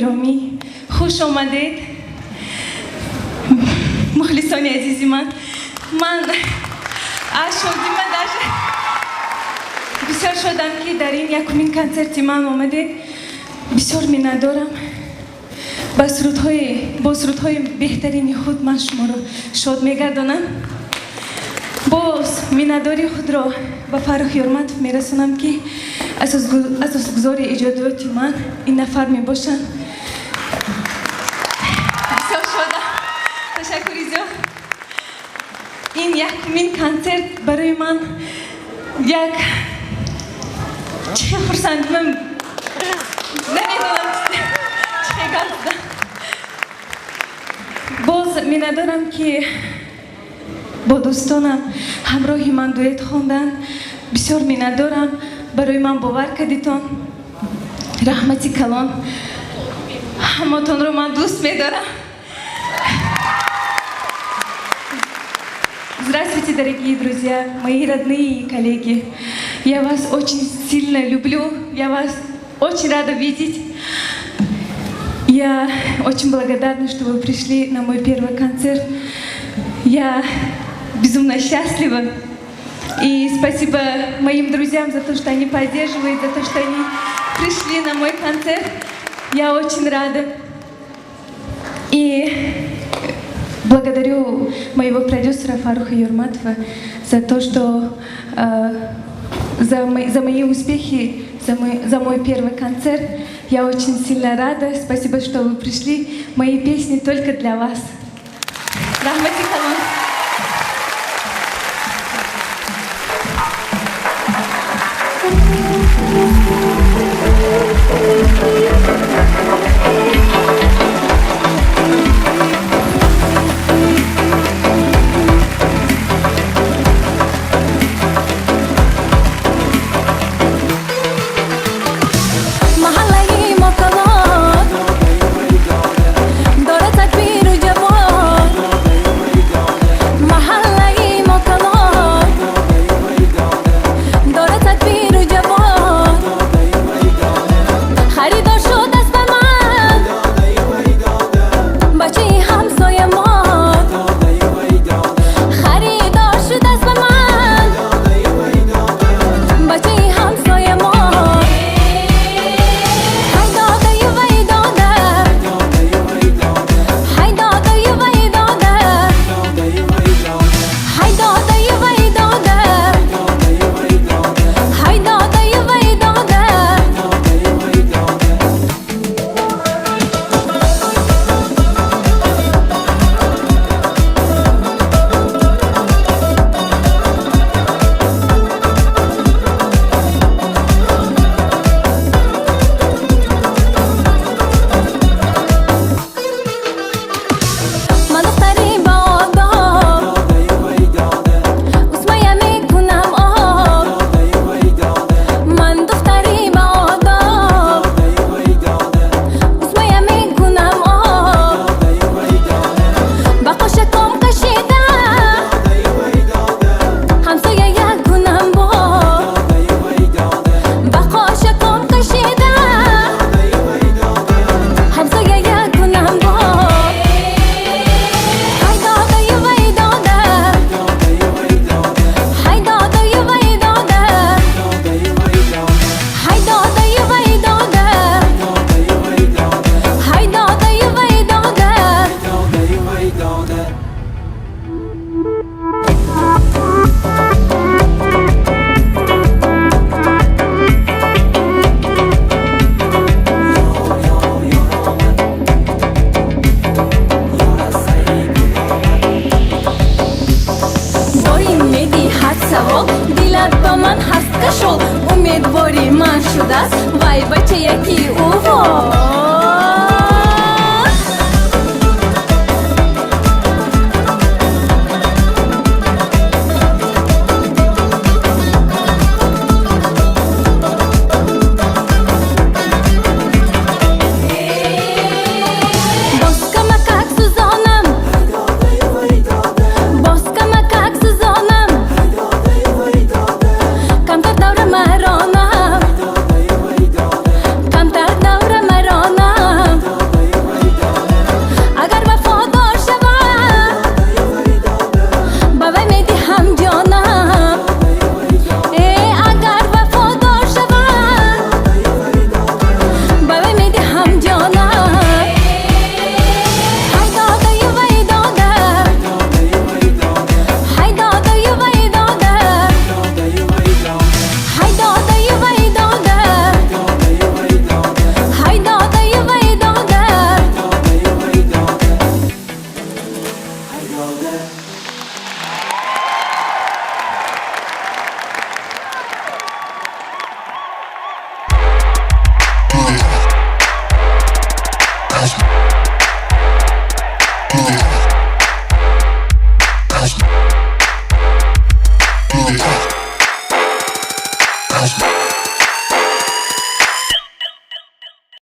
Гиромӣ, хуш омадед, мухлисони азизи ман. Ман аз шодима даже бисёр шодам, ки дар ин якумин консерти ман омадед. Бисёр миннатдорам. Ба сурудҳои бо сурудҳои беҳтарини худ ман шуморо шод мегардонам. Боз миннатдории худро ба Фаррух Ёрматов мерасонам, ки асосгузори эҷодиёти ман ин нафар мебошанд. Бисёр шодам, ташаккури зиёд. Ин якумин консерт барои ман як чӣ хурсандӣ, ман намедонам чӣ гап задам. Боз миннатдорам, ки бо дӯстонам ҳамроҳи ман дуэт хонданд. Бисёр миннатдорам, барои ман бовар кардитон. Раҳмати калон, ҳаматонро ман дӯст медорам. Здравствуйте, дорогие друзья, мои родные и коллеги. Я вас очень сильно люблю, я вас очень рада видеть. Я очень благодарна, что вы пришли на мой первый концерт. Я безумно счастлива. И спасибо моим друзьям за то, что они поддерживают, за то, что они пришли на мой концерт. Я очень рада. И благодарю моего продюсера Фаруха Юрматова за то, что за мои успехи, за мой первый концерт. Я очень сильно рада. Спасибо, что вы пришли. Мои песни только для вас. Раҳмати калон.